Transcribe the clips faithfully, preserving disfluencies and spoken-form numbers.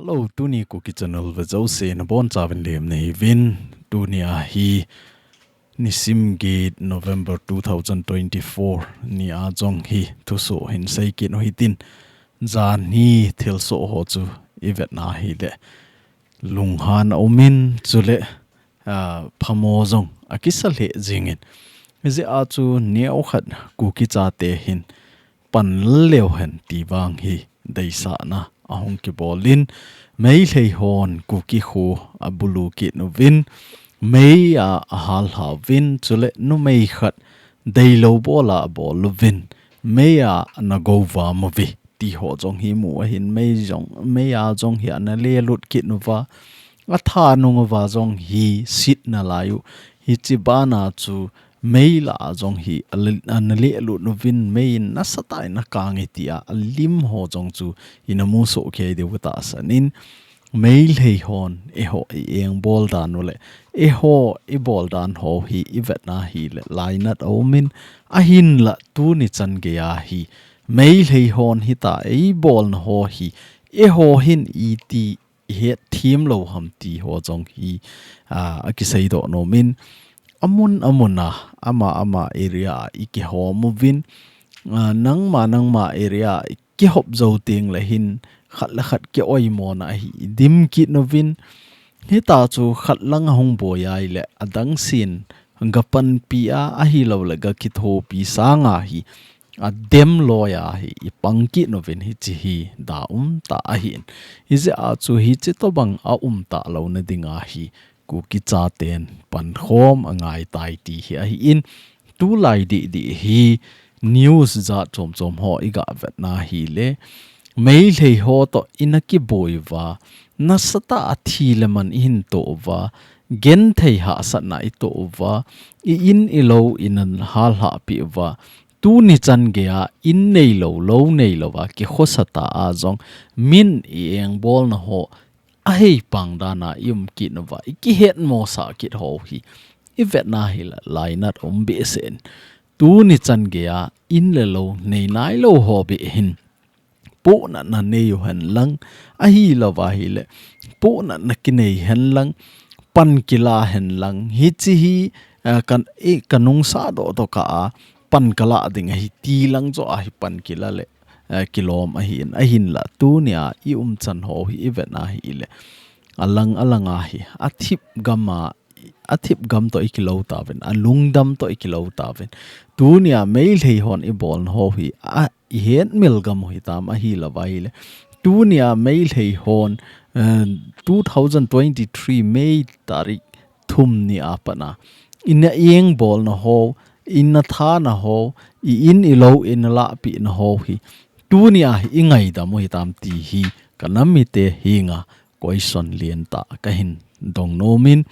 Hello, tuni Kuki Channel vea jouse nabonchauvin lemna hiuvin. Tuni ahi nisim get November two thousand twenty-four nia jong hi thusoh hin seikit u hitin. Janhi thilsoh ho chu ivetna hile lunghan aumin chule a, phamo jong akisa lheh jingin. Hijeh a chu neokhat Kuki chate hin pan leu hen ti vang hi deisahna ahung kibolin, Meitei hon Kuki kho abulu kit uvin, mei a ahal lhauvin, chule numei khat deilou bola abol uvin, mei a ana gouvam uve ti ho jong hi mu ahin, mei jong, mei a jong hi ana lelut kit uva, athanung uva jong hi sit nalai u. Hiche bana chu mei lah a jong hi ale-, ana lelut uvin, mei in nasatah in akang e tia alim ho jong chu ina musoh kei diu tahsan in, Meitei hon eiho i engbol dan u le eiho ibol dan ho hi ivetna hile lainat aumin, ahinla tuni chan geiya hi Meitei hon hitia eibolna ho hi eiho hin iti ihet themlou ham ti ho jong hi, a, akiseidoh nomin, amun amun a, ama ama area a ikihom uvin, a, nangma nangma area a ikihop jou teng le hin khat le khat ki-oimona hi idim kit uvin, hitia chu khat lang ahung boi a ile adang sen gapanpi a, ahilou le gakithopi sanga hi adem loi a hi ipang kit uvin, hiche hi da umtah ahin. Hijeh a chu hiche tobang aum talou na dinga hi Kuki chaten pankhom angaitai ti hi ahin, tulai didi hi news jat chom chom ho iga vetna hile Meitei ho toh ina kiboi uva, nasatah a thi le man ihin toh uva, genthei hahsatna itoh uva, i-in ilou ina hal lhahpi uva, tuni chan geiya in neilou, lou neilou a kikhosah ta a jong min i-engbolna ho ahei pang dan a i-um kit uva, ikihetmosah kit ho hi ivetna hile lainat um behseh in. Tuni chan geiya in le lou nei nailou ho beh hin pohnatna nei uhen lang, ahilou va hile pohnatna kinei hen lang, pan kila hen lang, hiche hi, eh, kan, eh, kanung sahdoh doh kah a pan kalah ding ahi ti lang joh a hi pan kila le, eh, kilom ahin, ahinla tunia i-umchan ho hi ivetna hile alang alang a hi athip gam a, athip gam toh ikilou tauvin, alungdam toh ikilou tauvin. Tunia Meitei hon ibolna ho hi a ihetmil gam u hitam, ahilou va hile tunia Meitei hon, eh, two thousand twenty-three May tarik thum ni a pat a ina engbolna ho, ina thana ho, i-in ilou ina lahpehna ho hi tunia hi ingaidam u hitam ti hi kanam mite henga question lentah kahin dong nomin,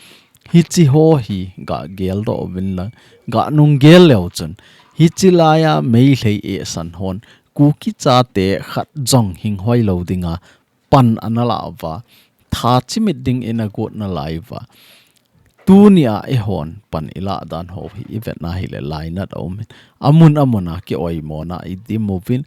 hiche ho hi ga geldoh uvin lang, ga nung gel leu chun hiche laiya Meitei eisan hon Kuki chate khat jong hing hoilou dinga pan ana lah uva, tha chimit ding ina got nalai uva, tunia eihon pan ilah dan ho hi ivetna hile lainat aumin, amun amun a ki-oimona idim uvin,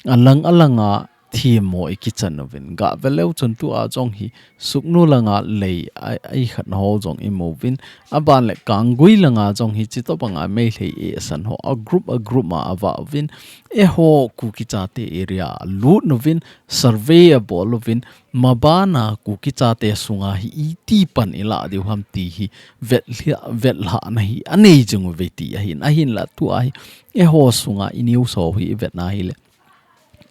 alang alang a themmo ikichan uvin, ga ve leu chun tua jong hi Sugnu langa lei a, a ikhatna ho jong imu uvin, aban le Kanggui langa jong hiche tobanga Meitei eisan ho a group a group a avah uvin, eiho Kuki chate area a alut uvin, survey abol uvin, mabana Kuki chate sunga hi iti pan ilah diu ham ti hi vetlha, vetlhahna hi anei jing uve ti ahin, ahinla tua hi eiho sunga i-news ho hi ivetna hile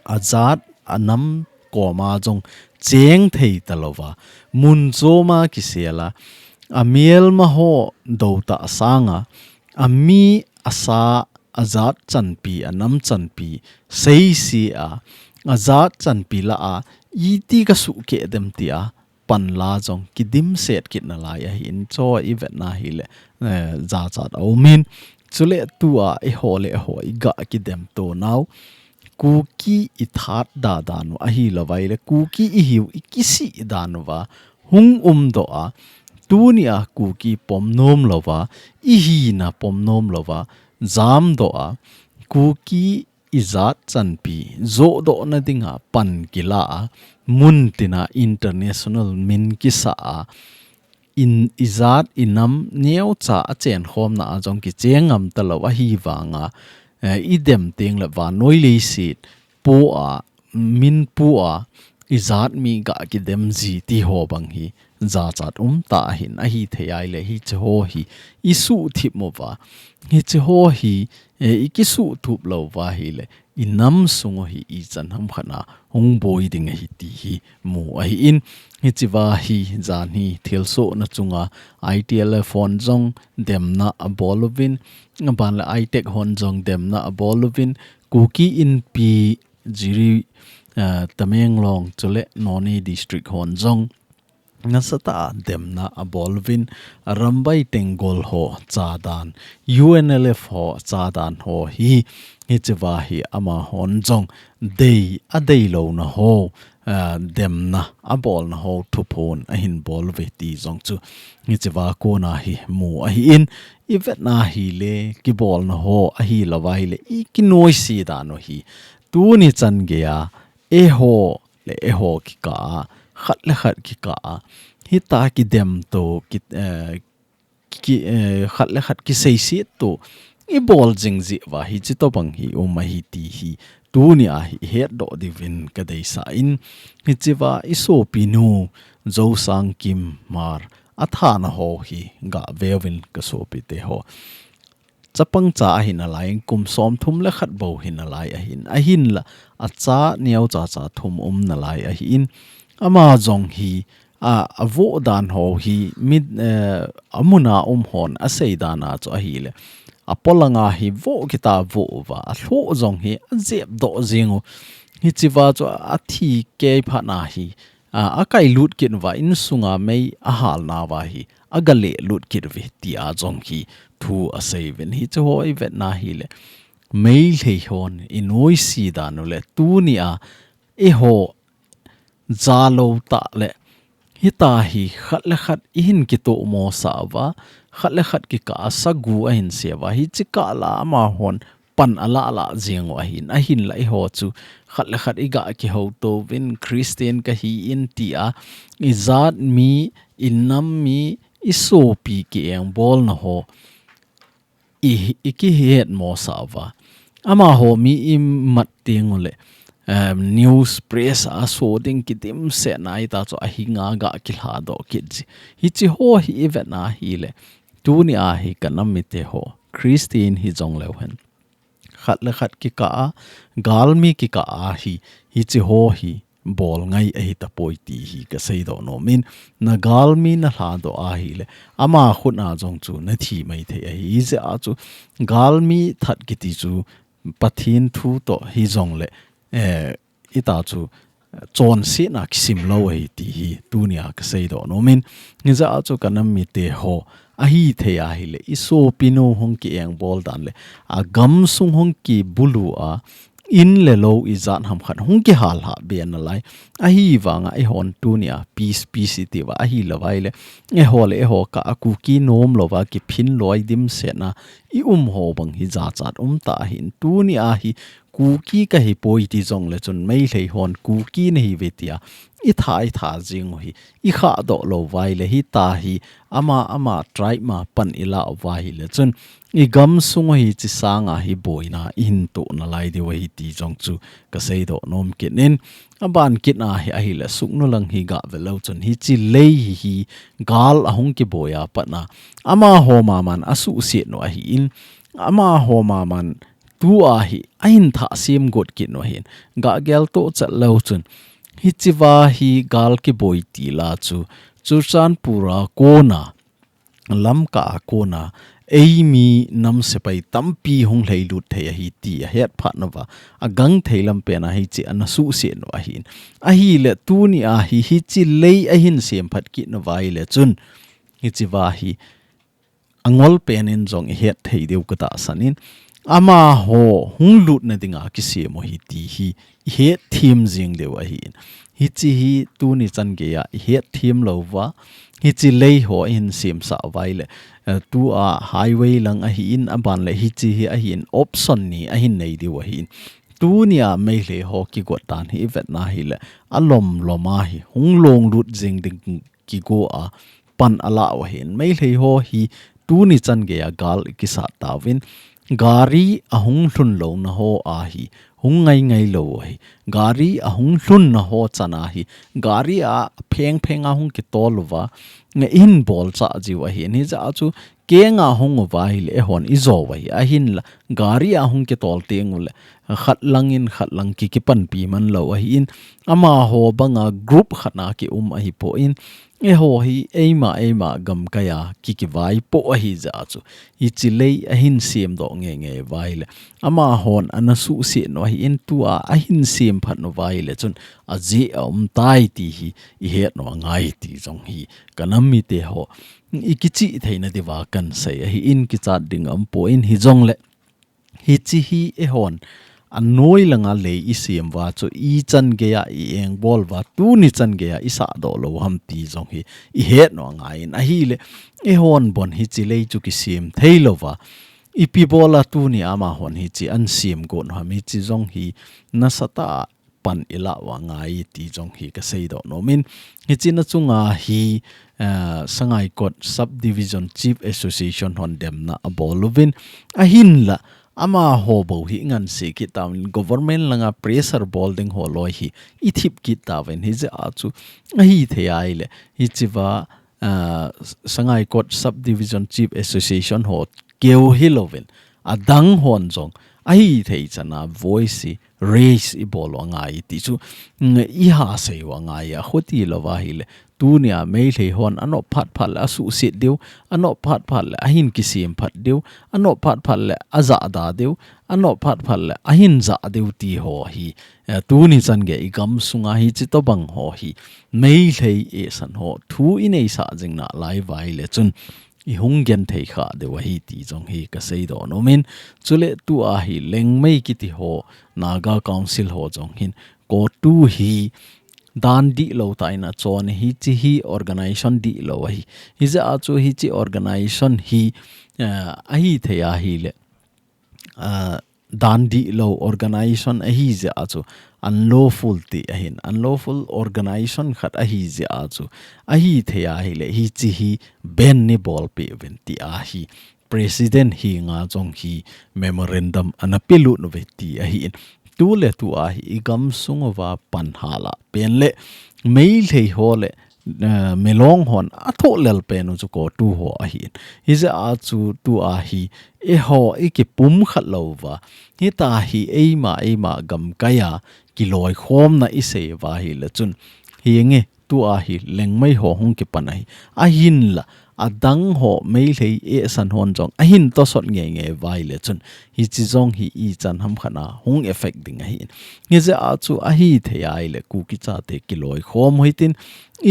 ajat anam koma jong cheng thei talouva, mun choma kisela, amelma ho doutah sanga, ami asa, ajat chanpi, anam chanpi seise a, ajat chanpi lah a iti kasukeh dem tia panla jong kidimset kit nalai ahin, chu ivetna hile, eh, jachat aumin. Chule tua eiho le eiho iga kidemto nau, Kuki ithat da dan u ahilou va hile Kuki ihiu ikisih dan uva hung umdoh a, tunia Kuki pom nom louva, ihina pom nom louva jamdoh a, Kuki ijat chanpi, jodohna dinga pan kila a, mun tina international min kisa a, in ijat inam neocha a chenkhomna a jong kicheng ngam talou ahi vanga, eh, idem teng le vannoi leiset pu a, min pu a, ijat mi ga kidem ji ti ho bang hi, jachat umtah ahin, ahi thei ahile, hiche ho hi, isuhthip uva, hiche ho hi, eh, ikisuhthup lou uva ahile, inam sung u hi ichan hamkhat a hung boi ding ahi ti hi mu ahin, hichea hi jan hi thilsohna chunga I T L F hon jong demna abol uvin, aban le I tech hon jong demna abol uvin, Kuki Inpi Jiri, ah, Tamenglong chule Noney District hon jong nasatah a demna abol uvin, Arambai Tenggol ho chadan, U N L F ho chadan ho hi, hichea hi amahon jong dei, adeilouna ho, ah, demna abolna ho thuphon ahin bol uve ti jong chu hichea kona hi mu ahin, ivetna ahile kibolna ho ahilou ahile ikinoise dan u hi tuni chan geiya eiho le eiho kikah a, khat le khat kikah a, hitia kidem to, ki, eh, ki, eh, khat le khat kiseiset to, ibol jing jeh uva hiche tobang hi um ahi ti hi, tunia hi ihetdoh diuvin kadeisah in, hichea isopinu, Jousangkim Hmar, athana ho hi gaveuvin kasopite ho. Chapang cha ahi nalai, kum somthum le khat bou hi nalai ahin, ahinla, acha neocha cha thum um nalai ahin, ama jong hi, a, avoh dan ho hi, mi, eh, amun a um hon asei dan a chu ahile, apolanga hi voh kit a avoh uva, alhoh jong hi ajepdoh jing u, hichea chu athi kei phat na hi, a, akailut kit uva, insunga mei ahalna uva hi, agalelut kit uve, tia jong hi thu asei uvin, hiche ho ivetna ahile, Meitei hon inoise dan u le, tunia eiho jalou tah le, hitia hi khat le khat ihin kitohmosah uva, khat le khat kikah a sagu ahin sei uva, hiche kah lah a amahon pan alah lah jing u ahin, ahinla eiho chu khat le khat iga kihouto uvin, Christian kahi in tia, ijat mi, inam mi, isopi kiengbolna ho i, ikihetmosah uva. Amaho mi imat teng u le, em, news press a so ding kidimsetna hitia chu ahinga ga kilhadoh kit ji. Hiche ho hi ivetna ahile, tunia hi kanam mite ho, Christian hijong leu hen, khat le khat kikah a, galmi kikah a hi, hiche ho hi bol ngai ahitapoi ti hi kaseidoh nom in, nagalmi nalhadoh ahile, ama khut a jong chu nathi maithei ahi, hijeh a chu galmi that kiti chu Pathen thu toh hijong le, eh, hitia chu chonsetna kisim lou ahi ti hi tunia kaseidoh nom in, hijeh a chu kanam mite ho, ahithei ahile, isopinu hung kiengbol dan le, agamsung hung kibulu a, in le lou ijat hamkhat hung kihal hah be nalai. Ahivanga eihon tunia peace, peace iti uva, ahilou ahile, eiho le eiho kah a Kuki nom louva kiphin loi dimsetna ium ho bang hi jachat umtah ahin, tunia hi Kuki kahipoi ti jong le chun Meitei hon Kuki nahiuve tia itha, itha jing u hi ikhahdoh lou uva ahile, hitia hi ama, ama tribe ma pan ilah uva ahile chun igamsung u hi hiche sanga hi boina ihin toh nalai diu ahi ti jong chu kaseidoh nom kit in, aban kit a hi ahile, Sugnu lang hi gave leu chun hiche lei hi, hi gal ahung kiboi a pat na, amaho maman asuhset u ahin, amaho maman tua hi ahin thah sem got kit u ahin, gageltoh chet leu chun, hichea hi gal kiboi til a chu, Churachandpur a kona, Lamka a kona, eimi nam sepai tampi hung lhailut thei ahi ti ahet phat nauva, agangthei lampen a hiche ana suhset u ahin. Ahile tunia hi, hiche lei ahin semphat kit nauva ahile chun, hichea hi angol pen in jong ihet thei diu katahsan in, amaho hung lutna dinga kisem u ahi ti hi ihet them jing diu ahin. Hiche hi tuni chan geiya ihet them louva, hiche lei ho ihin semsah uva ahile, eh, tua highway lang ahin, aban le hiche hi ahin, option ni ahin nei diu ahin. Tunia Meitei ho kigot dan hi i vetna hileh, alom lom a hi hung long lut jing ding kigo a pan ala u ahin. Meitei ho hi tuni chan gei a gal i kisat tauvin, gari a hung lhun louna ho a hi hung ngai ngai lou u ahi. Gari a hung lhunna ho chan a hi, gari a pheng pheng a hung kitol uva, nge in bol cha jiu ahin. Hijeh a chu keng a hung uva hileh, eihon i jo u ahi. Ahinla, gari a hung kitol teng uleh, khat lang in khat lang ki kipanpi man lou ahin, amaho banga group khat na ki um ahipoi, eiho hi eima eima gamkai a ki kivaipoh ahi jeh a chu, hichi lei ahin sem doh ngei ngei uva hileh, amahon ana suhset u ahin, tua ahin sem phat uva hileh chun ajeh a um tai ti hi i het u angai ti jong hi ka nam mite ho i kichih theina diuva kan sei ahin, kichat ding aumpoi, hijongleh hichi hi eihon anoi langa lei i sem uva chu i chan gei a i engbol uva, tuni chan gei a i sahdoh lou ham ti jong hi i het u angai in. Ahileh, eihon bon hichi lei chu kisem thei lou uva, ipi bol a tunia amahon hichi ahin sem got u ham, hichi jong hi nasatah a pan i la u angai ti jong hi ka seidoh nom in. Hichi na chunga hi, eh, Sangaikot Subdivision Chief Association hon demna abol uvin, ahinla, amaho bou hi ngansi kit tauvin, government langa pressure bol ding ho loi hi i thip kit tauvin. Hijeh a chu ahithei a hileh, hichi uva, ah, Sangaikot Subdivision Chief Association ho keu hilouvin, adang hon jong ahithei chan a voice i raise i bol u angai ti chu, mm, i ha sei u angai a, khuti lou uva hileh, tunia Meitei hon anop phat phat leh asuhset diu, anop phat phat leh ahin kisem phat diu, anop phat phat leh ajahda diu, anop phat phat leh ahin jah diu ti ho hi, eh, tuni chan gei i gamsunga hichi tobang ho hi Meitei eisan ho thu i neisah jing nalai uva hileh chun i hung genthei kha diu ahi ti jong hi ka seidoh nom in. Chuleh tua hi Liangmai kiti ho, Naga Council ho jong hin, COTU hi dan dihlou tah in achon, hichi hi organization dihlou ahi. Hijeh a chu hichi organization hi, eh, ahithei a hileh, ah, dan dihlou organization ahi jeh a chu unlawful ti ahin, unlawful organization khat ahi jeh a chu, ahithei a hileh hichi hi ban nei bolpeh uvin ti ahi. President henga jong hi memorandum ana pelut uve ti ahin. Tuletua hi i gamsung uva pan hala pen leh Meitei ho leh, eh, Milong hon athoh lel pen u chu COTU ho ahin. Hijeh a chu tua hi eiho i kipumkhat lou uva, hitia hi eima eima gamkai a kiloikhomna i sei uva hileh chun, hinge, tua hi Liangmai ho hung kipan ahi. Ahinla, adang ho Meitei eisan hon jong ahin tosot ngei ngei uva hileh chun, hichi jong hi ichan ham khat a hung effect ding ahin. Hijeh a chu ahithei a hileh Kuki chate kiloikhom u hitin,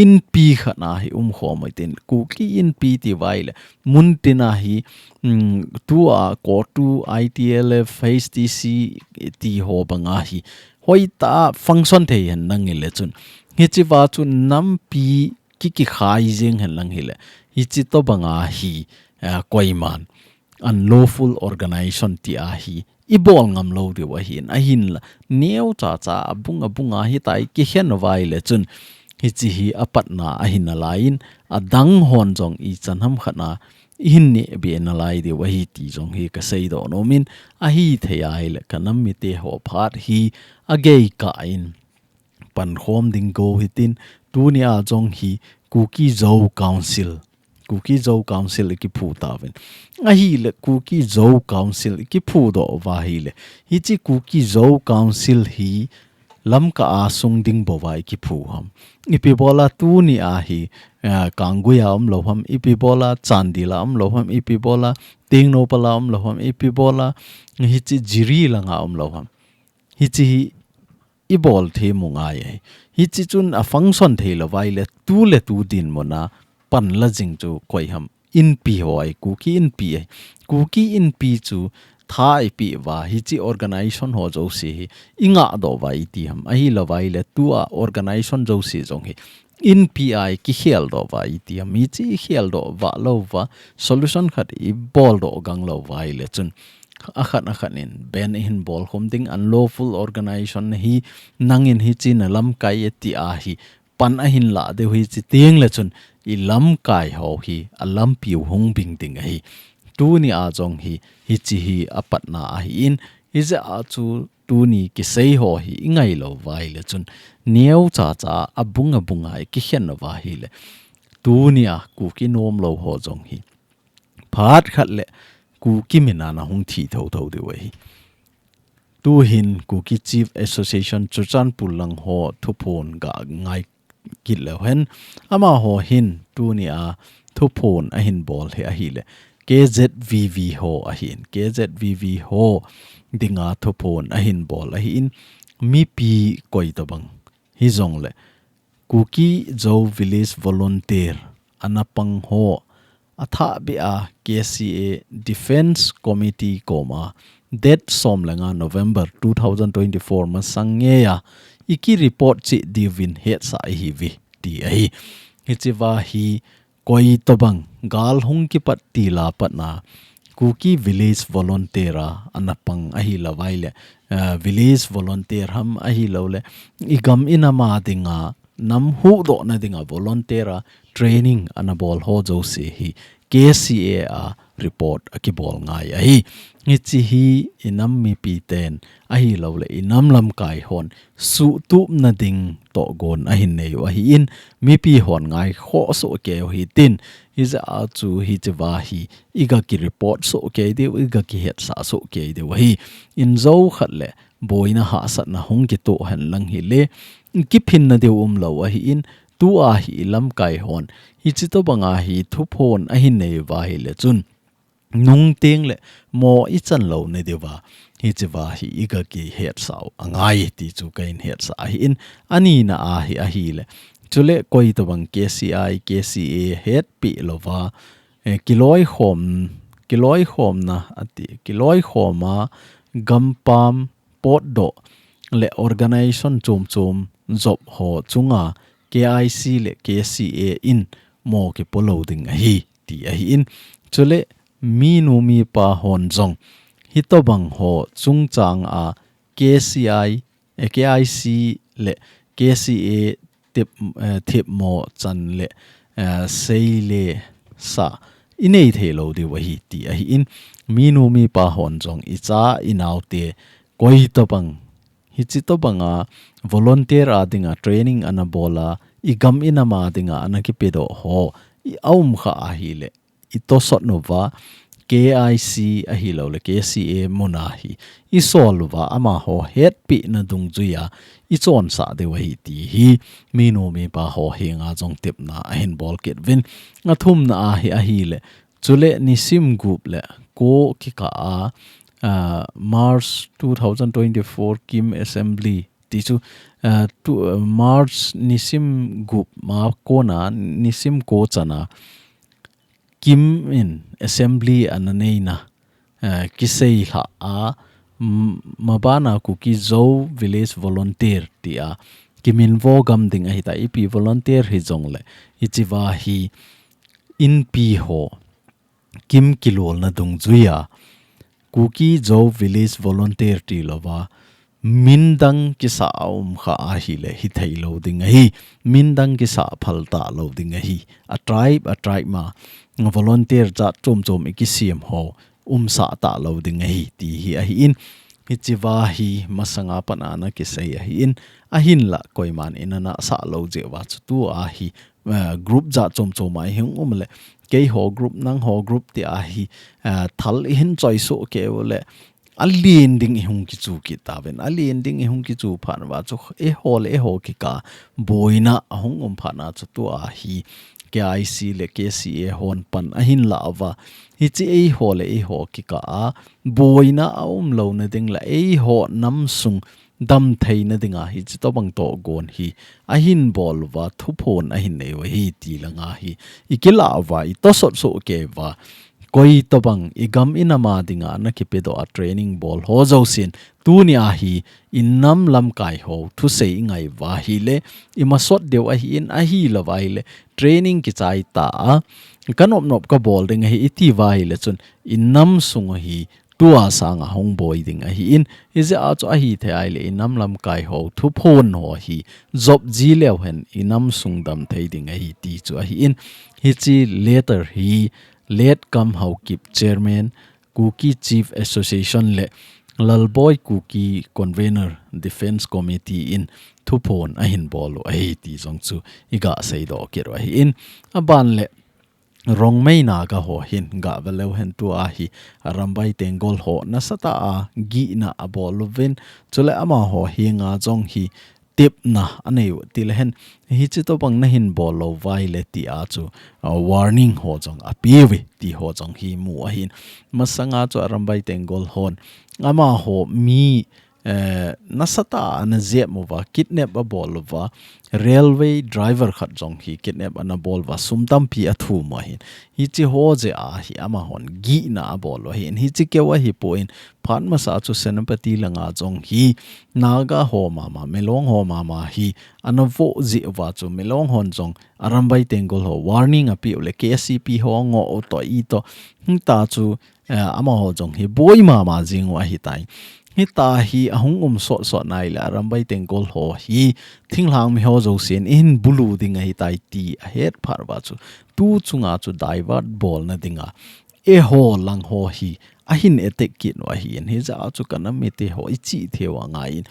inpi khat a hi umkhom u hitin, Kuki Inpi ti uva hileh, muntin a hi, mm, tua COTU, I T L F, H T C ti ho banga hi hoitah a function thei henlang hileh chun, hichi uva chu nampi ki kikhai jeng henlang hileh, hichi tobanga hi, eh, koiman unlawful organization ti a hi i bol ngam lou diu ahin, ahinla, neocha cha a bung a bung a hitia i kikhen uva hileh chun, hichi hi apatna ahi nalai in, adang hon jong ichan ham khat a i hin nehbe nalai diu ahi ti jong hi ka seidoh nom in, ahithei a hileh ka nam mite ho phat hi agei kah in pankhom ding go hitin, tunia jong hi Kuki Zo Council, Kuki Zo Council i kiphu tauvin. Ahileh Kuki Zo Council i kiphudoh uva hileh, hichi Kuki Zo Council hi Lamka a sung ding bou a i kiphu ham? Ipi bol a tunia hi, eh, Kanggui a umlou ham? Ipi bol a Chandel a umlou ham? Ipi bol a Tengnoupal a umlou ham? Ipi bol a hichi Jiri langa umlou ham? Hichi hi i bol thei mu ngai ahi. Hichi chun a function thei lou uva hileh, tuletu dinmun a pan la jing chu koi ham? Inpi ho ahi, Kuki Inpi ahi. Kuki Inpi chu tha i peh uva, hichi organization ho jouse hi i ngahdoh uva i ti ham? Ahilou uva hileh, tua organization jouse jong hi Inpi a i kikheldoh uva i ti ham? Hichi i kheldoh uva lou uva, solution khat i boldoh gang lou uva hileh chun, akhat akhat in ban ihin bol khum ding, unlawful organization hi nangin hichi na lamkai e ti ahi pan ahin la deu hi chi tieng le chun i lamkai ho hi a lampiu hung bing ding ahi. Tuni a jong hi, hichi hi a patna ahi in, hijeh a chu tuni kisei ho hi i ngai lo vai le chun neo cha cha a bung a bung a i kikhen lo va hi le. Tuni a Kuki nom lo ho jong hi phat khat le Kuki min a na hung thi tho tho deu ahi. Tuhin Kuki Chief Association Churachandpur lang ho thuphon ga ngai kit leu hen. Amaho hin tuni a thuphon ahin bol hi ahi le. K Z V V ho ahin. K Z V V ho dinga thuphon ahin bol ahi in mipi koi tabang hi jong le Kuki Zo Village Volunteer ana pang ho a thah beh a K C A Defense Committee koma date som le nga November two thousand twenty-four masang nge a i ki report chi diuvin hetsah ihi vi ti ahi. Hichi va hi koi tobang gal hung kipat ti la patna Kuki Village Volunteer a ana pang ahi la vai le, eh, Village Volunteer ham ahi lo le i gam i nam a dinga nam huhdohna dinga volunteer a training ana bol ho jouse hi K C A a report a kibol ngai ahi. Hichi hi i nam mipi ten ahi lo le i nam lamkai hon suhtupna ding tohgon ahin nei u ahi in mipi hon ngai khoh soh kei u hi tin hijeh a chu hichi va hi i ga ki report soh kei diu i ga ki hetsah soh kei diu ahi in zo khat le boina hahsatna hung kitoh hen lang hi le kiphinna diu um lo ahi in tu a hi i lamkai hon hichi tobang a hi thuphon ahin nei va hi le chun nung teng le mo i chan lo ne diu va hichi va hi i ga ki hetsah u a ngai ti chu ka in hetsah ahi in ani na a hi ahi le chule koi tobang K C I, K C A hetpi lo va eh, kiloi khom, kiloi khomna ati, kiloi khoma gampam potdoh le organization chom chom jop ho chunga K I C le K C A in mo kipo lo ding ahi ti ahi in chule minu mipa hon jong hitobang ho chungchang a K C I eh, K I C le K C A tip, eh, thipmo chan le, eh, sei le sa i nei thei lo diu ahi ti ahi in minu mipa hon jong i cha i naute koi tobang hichi tobang a volunteer a dinga training ana bol a i gam i nam a dinga ana kipedoh ho i a um kha ahi le i tosot nu va K I C ahi lo le K C A mun a hi i sol u va amaho hetpi na dungjui a i chonsah diu ahi ti hi minu mipa ho hi nga jong tepna ahin bol kit vin a thumna a hi ahi le chule nisim gup le ko kikah a, ah, March two thousand twenty-four Kim Assembly ti chu, ah, tu, ah, March nisim gup ma kona nisim ko chana Kim in assembly ana neina, eh, kisei lha a, m-, mabana Kuki Zo Village Volunteer ti a kimin vo gam ding ahi ta ipi volunteer hi jong le hichi va hi inpi ho Kim kilolna dungjui a Kuki Zo Village Volunteer ti lo va min dang kisa a um kha ahi le hi thei lo ding ahi. Min dang kisa phal ta lo ding ahi. A tribe, a tribe ma volunteer jat chom chom i kisiam ho um sa ta lo ding ahi ti hi ahi in. Hichi va hi masanga pan ana kisei ahi in. Ahin la koiman in ana sa lo je va chu tu ahi. Eh, group jat chom chom a i hung um le. Kei ho group nang ho group ti ahi. Eh, thal i hin choi so kei u le. A lien ding i hung kichu kit ta ven. A lien ding i hung kichu phan va chu eiho le eiho kikah boina a hung um phan a chu tu ahi K I C le K C A hon pan ahin la va. Hichi eiho le eiho kikah a boina a um lo na ding la eiho nam sung dam theina dinga hichi tobang tohgon hi ahin bol va thuphon ahin nei u hi ti langa hi i kila va i tosot so kei va koi tobang i gam i nam a dinga na kipedoh a training bol ho jousen tuni a hi i nam lamkai ho thusei i ngai va hi le i masot deu ahi in ahi lo va hi le training kichai ta a ka nop nop ka bol ding ahi i ti va hi le chun i nam sung hi tua sanga hung boi ding ahi in, hijeh a chu ahi thei ahile i nam lamkai ho thuphon ho hi jop ji leu hen i nam sung dam thei ding ahi ti chu ahi in, hiche letter hi Late Kam Haokip, Chairman, Kuki Chief Association le Lalboi Kuki, Convener, Defence Committee in thuphon ahin bol u ahi ti jong chu i ga seidoh kit u ahi in, aban le Rongmei Naga ho hin ga ve leu hen tua hi Arambai Tenggol ho nasatah a gihna abol uvin, chule amaho henga jong hi tepna anei u ti le hen, hiche tobang nahin bol lou vai le ti a chu, uh, warning ho jong ape uve ti ho jong hi mu ahin. Masanga chu Arambai Tenggol hon amaho mi eh, nasatah a ana jep uva, kidnap abol uva, railway driver khat jong hi kidnap ana bol uva, sum tampi athum u ahin. Hiche ho jeh a hi amahon gihna abol u ahin. Hiche keu ahipoi in, phat masa chu Senapati langa jong hi Naga ho mama, Milong ho mama hi ana vo jeh uva chu Milong hon jong Arambai Tenggol ho warning apeh u le K C P ho ngoh u toh i toh, hita chu eh, amaho jong hi boi mama jing u ahitai. Hita hi ahung um sotsot nai le Arambai Tenggol ho hi thinglhang mi ho jousen eihin bulu ding ahitai ti ahet phat uva chu, tu chunga chu divert bolna dinga eiho lang ho hi ahin attack kit u ahi in, hijeh a chu ka nam mite ho i chih thei u angai in,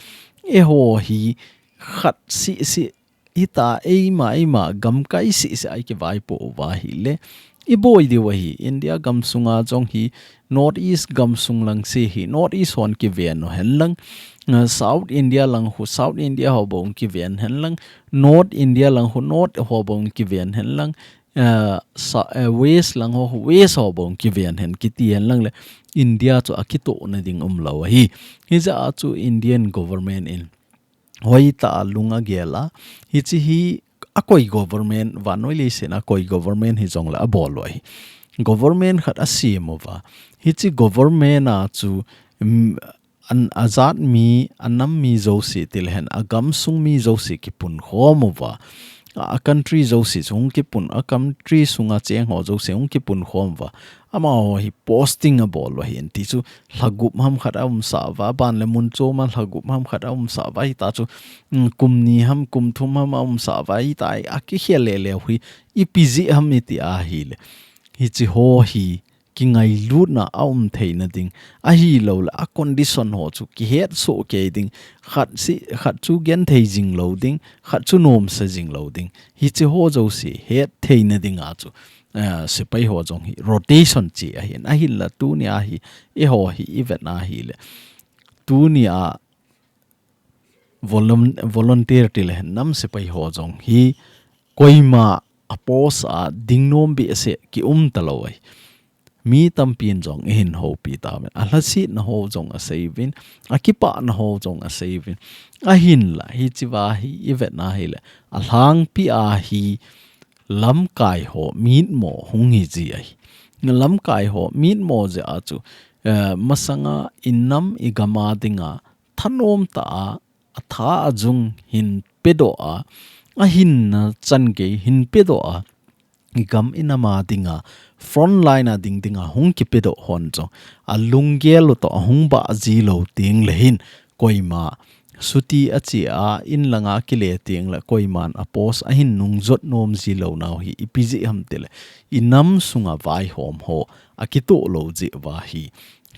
eiho hi khat seh seh hita eima, eima gamkai seh seh a i kivaipoh uva ahile, i boi diu ahi. India gamsunga jong hi North East gamsung lang seh hi North East hon kiven u hen lang, ah, South India lang khu South India ho bou kiven hen lang, North India lang khu North ho bou kiven hen lang, ah, sa-, eh, West lang ho khu West ho bou kiven hen kiti hen lang le, India chu akitohna ding umlou ahi. Hijeh a chu Indian government in hoitah a lung agel a, hiche hi akoi government, vannoi leiset a koi government hijongle abol u ahi. Government khat asem uva, hiche government a chu, um, an, ajat mi, anam mi jouse ti le hen, agamsung mi jouse kipunkhom uva, a, a country jouse chu hung kipun, a country sunga cheng ho jouse hung kipunkhom uva, amaho hi posting abol u ahin ti chu, lha gup ham khat aumsah uva, aban le mun chom a lha gup ham khat aumsah uva, hita chu, mm, kum ni ham, kum thum ham aumsah uva, hita a kikhel le leu hi, ipi jeh ham iti ahile, hiche ho hi kingailutna aum theina ding, ahilouleh a condition ho chu kihetsoh kei ding, khat seh, khat chu genthei jing lou ding, khat chu nomsa jing lou ding, hiche ho jouse het theina dinga chu, eh, sepai ho jong hi rotation che ahin, ahinla tunia hi, eiho hi i vet na ahile, tunia volun-, volunteer ti le hen nam sepai ho jong hi koima a post a ding nom behseh kium talou ahi. Mi tampin jong eihin houpi tauvin, alhasetna ho jong asei uvin, akipana ho jong asei uvin. Ahinla hichea hi i vet na ahile, alhangpi a hi lamkai ho mitmo hung hi ji ahi. Lamkai ho mitmo jeh a chu, eh, masanga i nam i gam a dinga thanom tah a, atha ajung hin pedoh a, ahinna chan gei hin pedoh a, i gam i nam a dinga front line a ding dinga hung kipedoh hon chu, alunggel u toh ahung bah ji lou teng le hin, koima chuti ache a, in langa kile teng le koiman a post ahin nungjot nom ji lou nau hi ipi jeh ham ti le, i nam sunga vaihom ho akitoh lou jeh uva hi,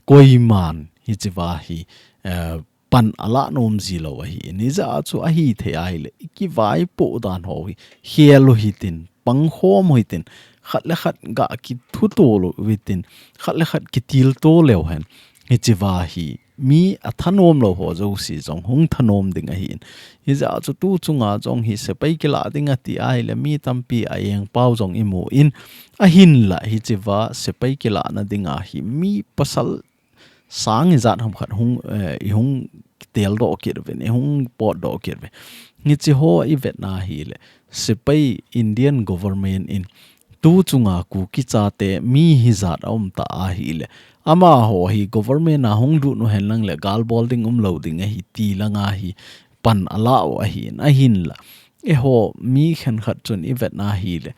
koiman hichea hi, eh, pan alah nom ji lou ahi. Hijeh a chu ahi thei ahile, i kivaipoh dan ho hi, khel u hitin, pangkhom u hitin, khat le khat ga kithuto lou hitin, khat le khat kitilto leu hen, hichea hi mi athanom lou ho jouse jong hung thanom ding ahin. Hijeh a chu tu chunga jong hi sepai kilah ding ati ahile, mi tampi a engpau jong i mu in, ahinla hichea sepai kilahna dinga hi mi pasal sang ijat ham khat hung, eh, i hung teldoh kit uvin, i hung potdoh kit uvin. Hiche ho i vet na ahile, sepai Indian government in tu chunga Kuki chate mi hijat aum ta ahile, amaho hi government a hung lut u hen lang le gal bol ding umlou ding ahi ti langa hi pan alah u ahin, ahinla, eiho mi khenkhat chun i vet na ahile,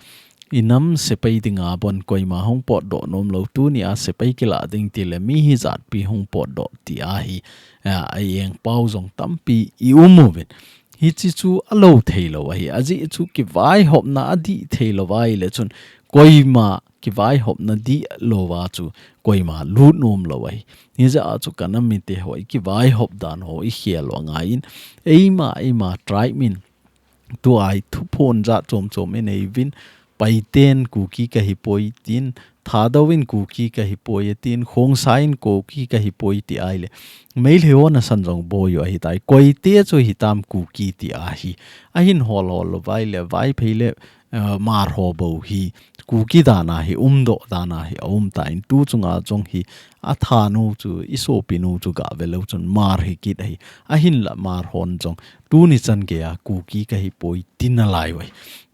inam sepai dinga bon koima hung potdoh nom lou, tunia sepai kila ding tile mi hijatpi hung potdoh ti ahi, a, a engpau jong tampi i um uvin. Hichi chu alou thei lou ahi, ajeh chu kivaihopna adih thei lou ahile chun koima kivaihopna dih louva chu koima lut nom lou ahi. Hijeh a chu ka nam mite ho i kivaihop dan ho i khel u angaiyin, eima, eima tribe min tua hi thuphon jat chom chom i nei uvin, Paiten Kuki ka hi poi tin, Thadou in Kuki ka hi poi tin, Khongsai in Kuki ka hi poi ti ahile, Meitei ho nasan jong boi u ahi tai. Koite chu hitam Kuki ti ahi. Ahin hol hol lou vai le, Vaiphei le, eh, Hmar ho bou hi Kuki dan a hi, umdoh dan a hi a um tan, tu chunga jong hi a thanu chu, i sopinu chu ga ve leu chun Hmar hi kit ahi. Ahinla Hmar hon jong tuni chan geiya Kuki ka hi poi tin alai u ahi.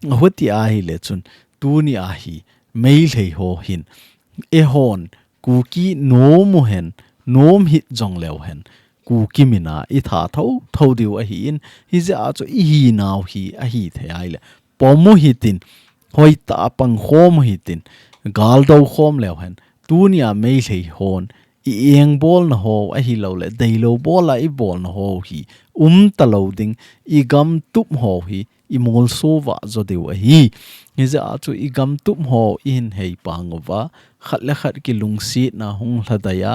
Ahuti ahile chun tunia hi Meitei ho hin eihon Kuki nom u hen, nom hih jong leu hen, Kuki min a i tha tho tho diu ahin, hijeh a chu i hinau hi ahi thei ahile, pom u hitin, hoitah a pang khom u hitin, gal do khom leu hen, tunia Meitei hon i engbolna ho ahilou le, deilou bol a i bolna ho hi um talou ding, i gam tup ho hi i molso vah jo diu ahi. Hijeh a chu i gam tup ho i hin hei pang uva, khat le khat kilungsetna hung lhadai a,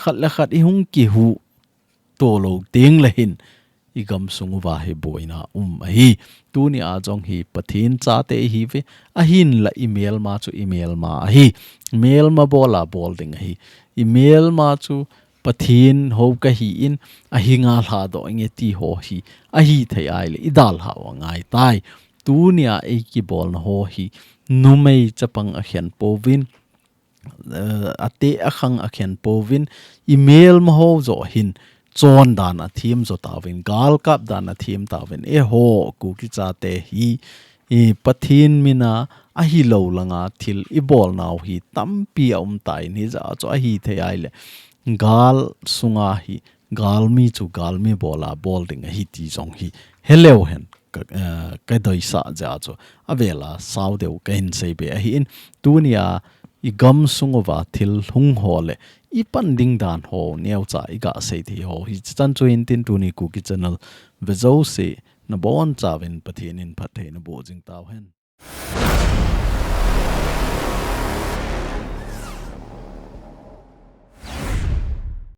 khat le khat i hung kihuhto lou teng le hin, i gam sung uva hi boina um ahi. Tunia jong hi Pathen chate i hi uve, ahinla i melma chu i melma ahi. Melma bol a bol ding ahi. I melma chu Pathen ho ka hi in, ahinga lhadoh inge ti ho hi ahi thei ahile i dalha u angai tai. Tunia ei kibolna ho hi numei chapang akhen pouvin, eh, ateh akhang akhen pouvin, i melma ho joh hin chondan athem jo tauvin, galkap dan athem tauvin, eiho Kuki chate hi, i Pathen min a ahilou langa thil i bolnau hi tampi a um tan, hijeh a chu ahi thei ahile, gal sunga hi galmi chu galmi bol a bol ding ahi ti jong hi heleu hen ka, eh, ka deisah jeh a chu avel a sao deu ka hin sei be ahin, tunia i gam sung uva thil hung ho le i pan ding dan ho neocha i ga sei thei ho hi chan chu hin tin, tuni Kuki Channel ve jouse nabonchauvin Pathen in phattheina boh jing tauhen.